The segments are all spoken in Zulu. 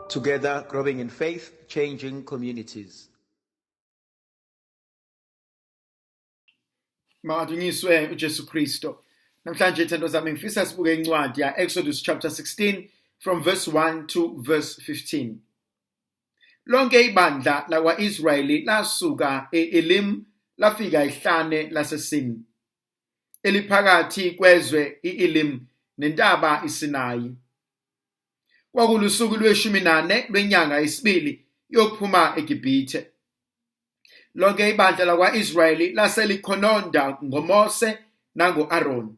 Together, growing in faith, changing communities. Makadunyiswe uJesu Kristo. Namhlanje thando zami ngifisa sibuke incwadi ya Exodus chapter 16 from verse 1 to verse 15. Lonke ibandla lakwa-Israyeli lasuka e-Elim lafika ehlane laseSini eliphakathi kwezwe i-Elim nentaba iSinayi. Kwakulusuku lweshumi nane lwenyanga yesibili yokuphuma eGibhithe. Lonke ibandla lakwa-Israyeli lase likhononda ngoMose nango-Aroni.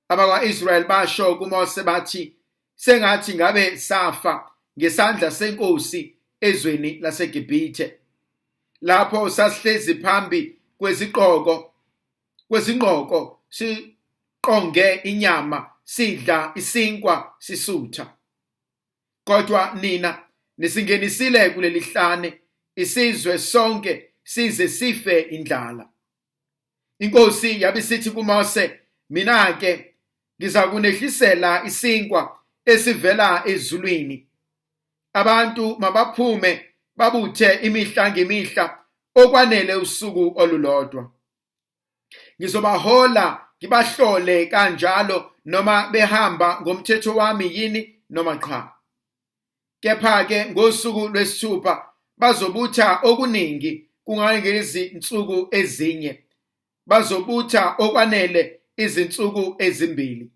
Abakwa-Israyeli basho kuMose bathi, sengathi ngabe safa ngesandla senkosi ezweni laseGibhithe. Lapho sasihlezi phambi kweziqoko kwezinqoko siqonge inyama sidla isinkwa sisutha. Kodwa nina nisingenisile kuleli hlane isizwe sonke size sife indlala. Inkosi yabe isithi kuMose, mina-ke ngizakunehlisela isinkwa esivela ezulwini. Abantu mabaphume babuthe imihla ngemihla okwanele usuku olulodwa. Ngizobahola ngibahlole kanjalo noma behamba ngomthetho wami yini noma qha. Kepha-ke ngosuku lwesithupha bazobutha okuningi kungangezinsuku ezinye. Bazobutha okwanele izinsuku ezimbili.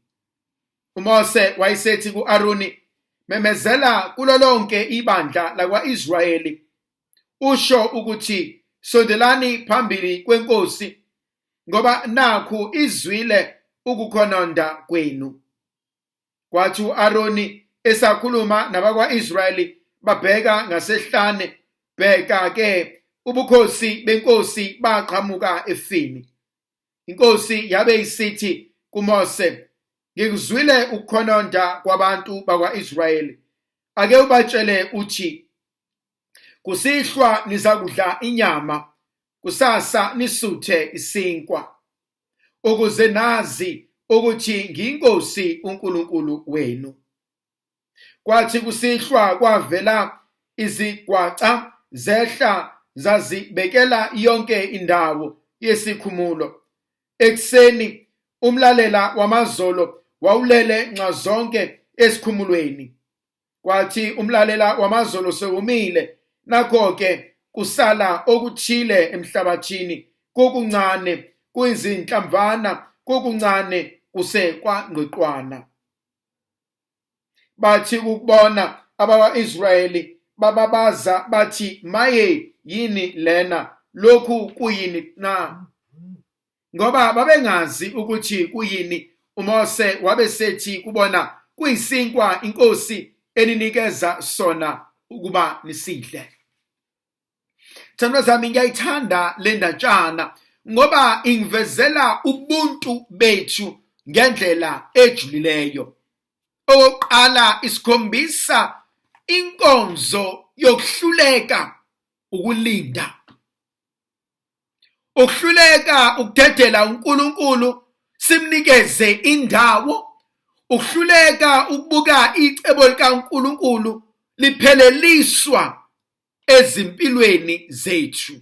UMose wayesethi ku-Aroni, memezela kulo lonke ibandla lakwa-Israyeli usho ukuthi sondelani phambili kwenkosi ngoba nakhu izwile ukukhononda kwenu. Kwathi u-Aroni esakhuluma nabakwa-Israyeli babheka ngasehlane, bheka ke ubukhosi benkosi baqhamuka efini. Inkosi yabe isithi kuMose, ngikuzwile ukukhononda kwabantu bakwa-Israyeli. Ake ubatshele uthi Kusihlwa nizakudla inyama, kusasa nisuthe isinkwa, ukuze nazi ukuthi ngiyiNkosi uNkulunkulu wenu. Kwathi kusihlwa kwavela izigwaca zehla zazibekela yonke indawo yesikhumulo. Ekuseni umlalela wamazolo wawulele nxazonke esikhumulweni. Kwathi umlalela wamazolo sewumile, nakho-ke kusala okuthile emhlabathini, kukuncane, kuyizinhlamvana, kukuncane kusekwangqiqwana. Bathi ukubona abakwa-Israyeli bababaza bathi, maye yini lena, lokhu kuyini na? Ngoba babengazi ukuthi kuyini. uMose wabe sethi kubona, kuyisinkwa inkosi eninikeza sona ukuba nisidle. Thandwa zami, ngiyayithanda le ndatshana ngoba ingivezela ubuntu bethu ngendlela ejulileyo. Okokuqala, isikhombisa inkonzo yokuhluleka ukulinda. Ukuhluleka ukudedela uNkulunkulu simnikeze indawo, ukuhluleka ukubuka icebo likaNkulunkulu lipheleliswa ezimpilweni zethu.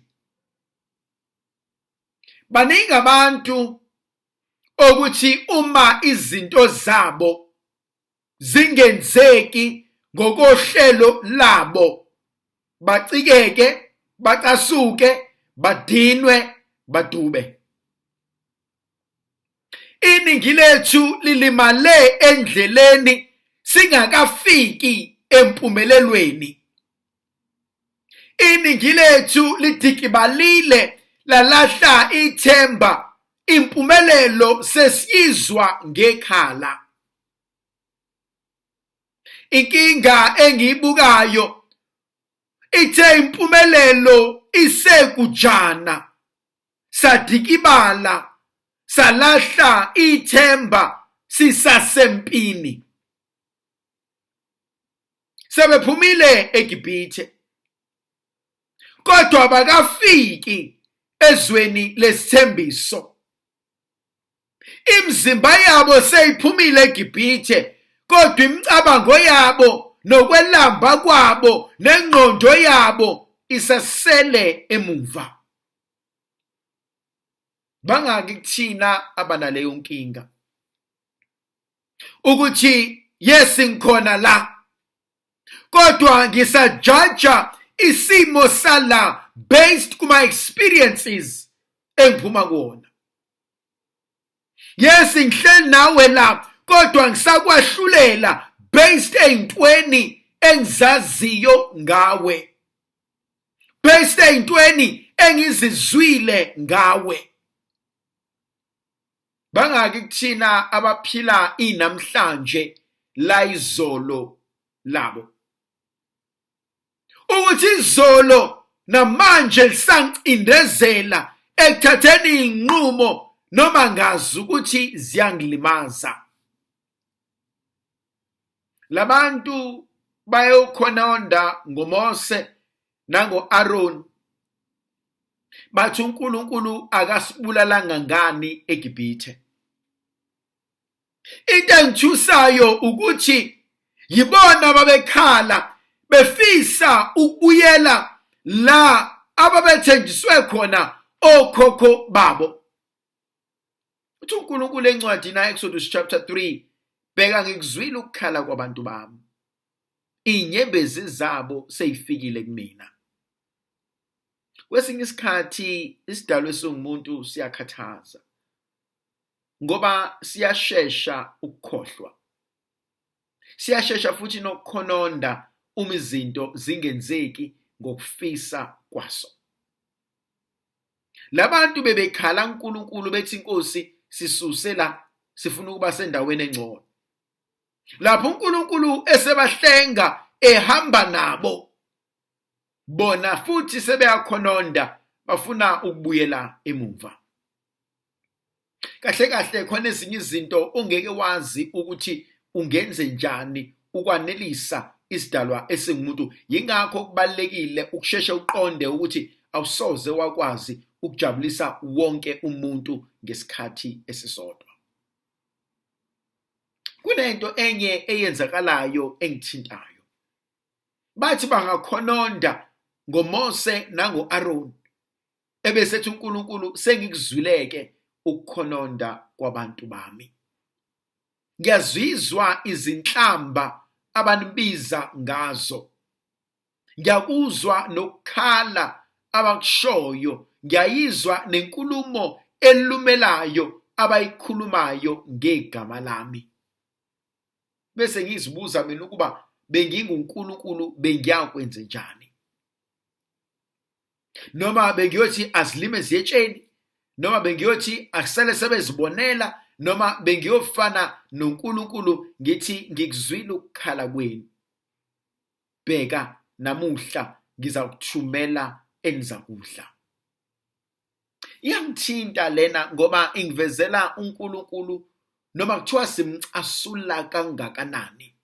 Baningi abantu okuthi uma izinto zabo zingenzeki ngokohlelo labo bacikeke, bacasuke, badinwe, badube. Iningi lethu lilimale endleleni singakafiki empumelelweni. Iningi lethu lidikibalile lalahla ithemba, impumelelo sesiyizwa ngekhala. Inkinga engiyibukayo ithe impumelelo isekujana, sadikibala salahla ithemba sisasempini. Sebephumile eGibhithe kodwa abakafiki ezweni lesithembiso. Imizimba yabo seyiphumile eGibhithe kodwa imicabango yabo nokwelamba kwabo nengqondo yabo isasele emuva. Bangaki kuthina abanaleyo nkinga ukuthi yes, ngikhona la, kodwa ngisajaja isimo sala based kuma experiences engiphuma kuwona. Yes, ngihleli nawe la, kodwa ngisakwahlulela based ey'ntweni engizaziyo ngawe, based ey'ntweni engizizwile ngawe. Bangaki kuthina abaphila inamhlanje la izolo labo, ukuthi izolo namanje lisangicindezela ekuthatheni iy'nqumo noma ngazi ukuthi ziyangilimaza. Labantu bayokhononda ngoMose nango-Aroni, bathi uNkulunkulu akasibulalanga ngani eGibhithe. Into engithusayo ukuthi yibona babekhala befisa ukubuyela la ababethenjiswe khona okhokho babo. Uthi uNkulunkulu encwadini Exodus chapter 3, bheka ngikuzwile ukukhala kwabantu bami, inyembezi zabo seyifikile kumina. Kwesinye isikhathi isidalwa esingumuntu siyakhathaza ngoba siyashesha ukukhohlwa, siyashesha futhi nokukhononda uma izinto zingenzeki ngokufisa kwaso. Labantu bebekhala uNkulunkulu bethi inkosi sisuse la, sifuna ukuba sendaweni engcono. Lapho uNkulunkulu esebahlenga ehamba nabo, bona futhi sebeyakhononda bafuna ukubuyela emumva. Kahle kahle khona ezinye izinto ongeke wazi ukuthi ungenze njani ukwanelisa isidalwa esingumuntu. Yingakho kubalulekile ukusheshe uqonde ukuthi awusoze wakwazi ukujabulisa wonke umuntu ngesikhathi esisodwa. Kunento enye eyenzakalayo engithintayo. Bathi bangakhononda ngoMose nango-Aroni, ebesethi uNkulunkulu sengikuzwileke ukukhononda kwabantu bami. Ngiyazizwa izinhlamba abanibiza ngazo, ngiyakuzwa nokukhala abakushoyo, ngiyayizwa nenkulumo elumelayo abayikhulumayo ngegama lami. Bese ngizibuza mina ukuba benginguNkulunkulu bengiyakwenze njani, noma bengiyothi azilime ziyetsheni, noma bengiyothi akusele sebezibonela, noma bengiyofana noNkulunkulu ngithi ngikuzwile ukukhala kwenu, bheka namuhla ngizakuthumela enizakudla. Iyangithinta lena ngoba ingivezela uNkulunkulu noma kuthiwa simcasula kangakanani,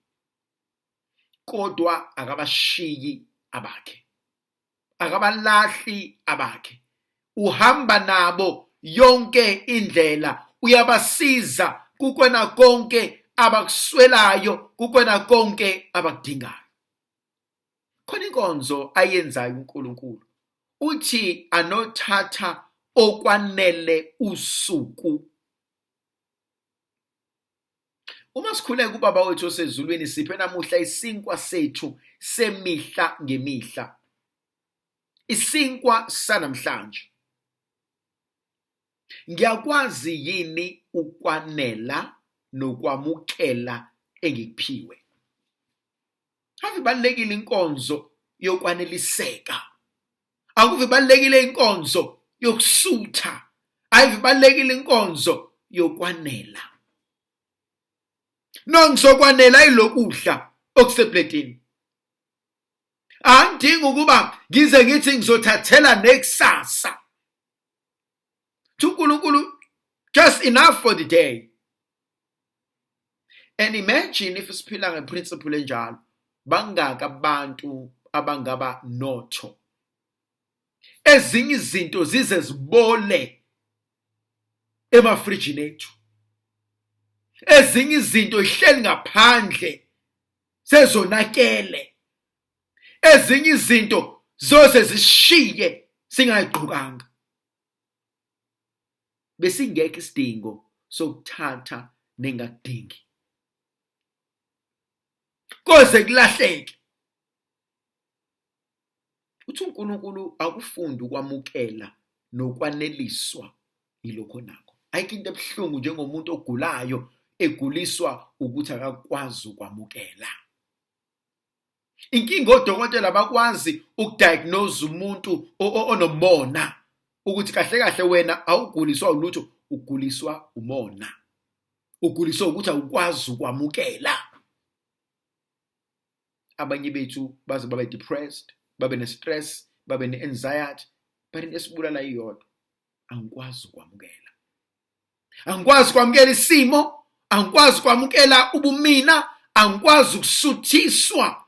kodwa akabashiyi abakhe, akabalahli abakhe, uhamba nabo yonke indlela, uyabasiza kukona konke abakuswelayo, kukona konke abakudingayo. Khona inkonzo ayenzayo uNkulunkulu, uthi anothatha okwanele usuku. Uma sikhuleka uBaba wethu osezulwini, siphe namuhla isinkwa sethu semihla ngemihla, isinkwa sanamhlanje. Ngiyakwazi yini ukwanela nokwamukela engikuphiwe? Ave ibalulekile inkonzo yokwaneliseka, akuve ibalulekile inkonzo yokusutha, ayive ibalulekile inkonzo yokwanela. No, ngizokwanela yilokudla okusepletini. Angidingi ukuba ngize ngithi ngizothathela nekusasa. uNkulunkulu just enough for the day. And imagine if siphila ngeprinciple enjalo, bangaka abantu abangaba notho. Ezinye izinto zize zibole emafrijini ethu. Ezinye izinto ihleli ngaphandle. Sezonakele. Ezinye izinto zose zishiye singayigqokanga. Besingekho isidingo sokuthatha nengakudingi. Koze kulahleke. Uthi uNkulunkulu akufunde ukwamukela nokwaneliswa yilokho nakho. Ayikho into ebuhlungu njengomuntu ogulayo eguliswa ukuthi akakwazi ukwamukela. Inkinga odokotela bakwazi ukudiagnose umuntu onomona ukuthi kahle kahle wena awuguliswa ulutho, uguliswa umona. Uguliswa ukuthi awukwazi ukwamukela. Abanye bethu baze babe depressed, babe ne-stress, babe ne-anxiety, but into esibulala iyodwa, angikwazi ukwamukela. Angikwazi ukwamukela isimo, angikwazi ukwamukela ubumina, angikwazi ukusuthiswa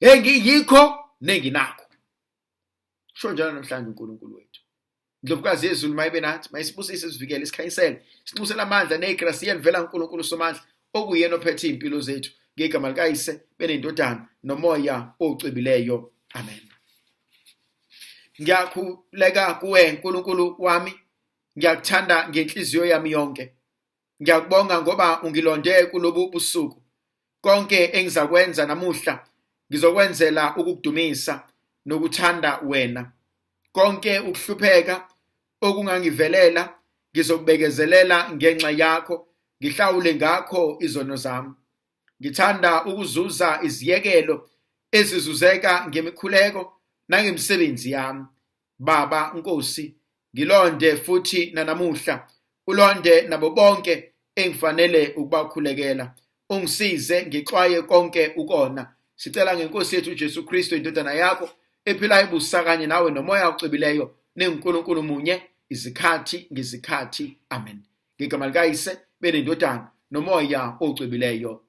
engiyikho nenginakho. Sho njalo namhlanje uNkulunkulu wethu. Ndlovukazi yezulu mayibe nathi, mayisibusise, isivikele, isikhanyisele, sinxusele amandla negrasiya livela kuNkulunkulu Somandla, okuyena ophethe iy'mpilo zethu. Ngegama likaYise benendodana nomoya ocwebileyo. Amen. Ngiyakhuleka kuwe Nkulunkulu wami, ngiyakuthanda ngenhliziyo yami yonke. Ngiyakubonga ngoba ungilonde kulobu busuku. Konke engizakwenza namuhla ngizokwenzela ukukudumisa nokuthanda wena. Konke ukuhlupheka okungangivelela ngizokubekezelela ngenxa yakho, ngihlawule ngakho izono zami. Ngithanda ukuzuza iziyekelo ezizuzeka ngemikhuleko nangemisebenzi yami. Baba Nkosi, ngilonde futhi nanamuhla, ulonde nabo bonke engifanele ukubakhulekela. Ungisize ngixwaye konke ukona. Sicela ngeNkosi yethu uJesu Kristu indodana yakho ephila ibusa kanye nawe nomoya ocwebileyo ninguNkulunkulu munye izikhathi ngezikhathi. Amen. Ngegama likaYise benendodana nomoya ocwebileyo.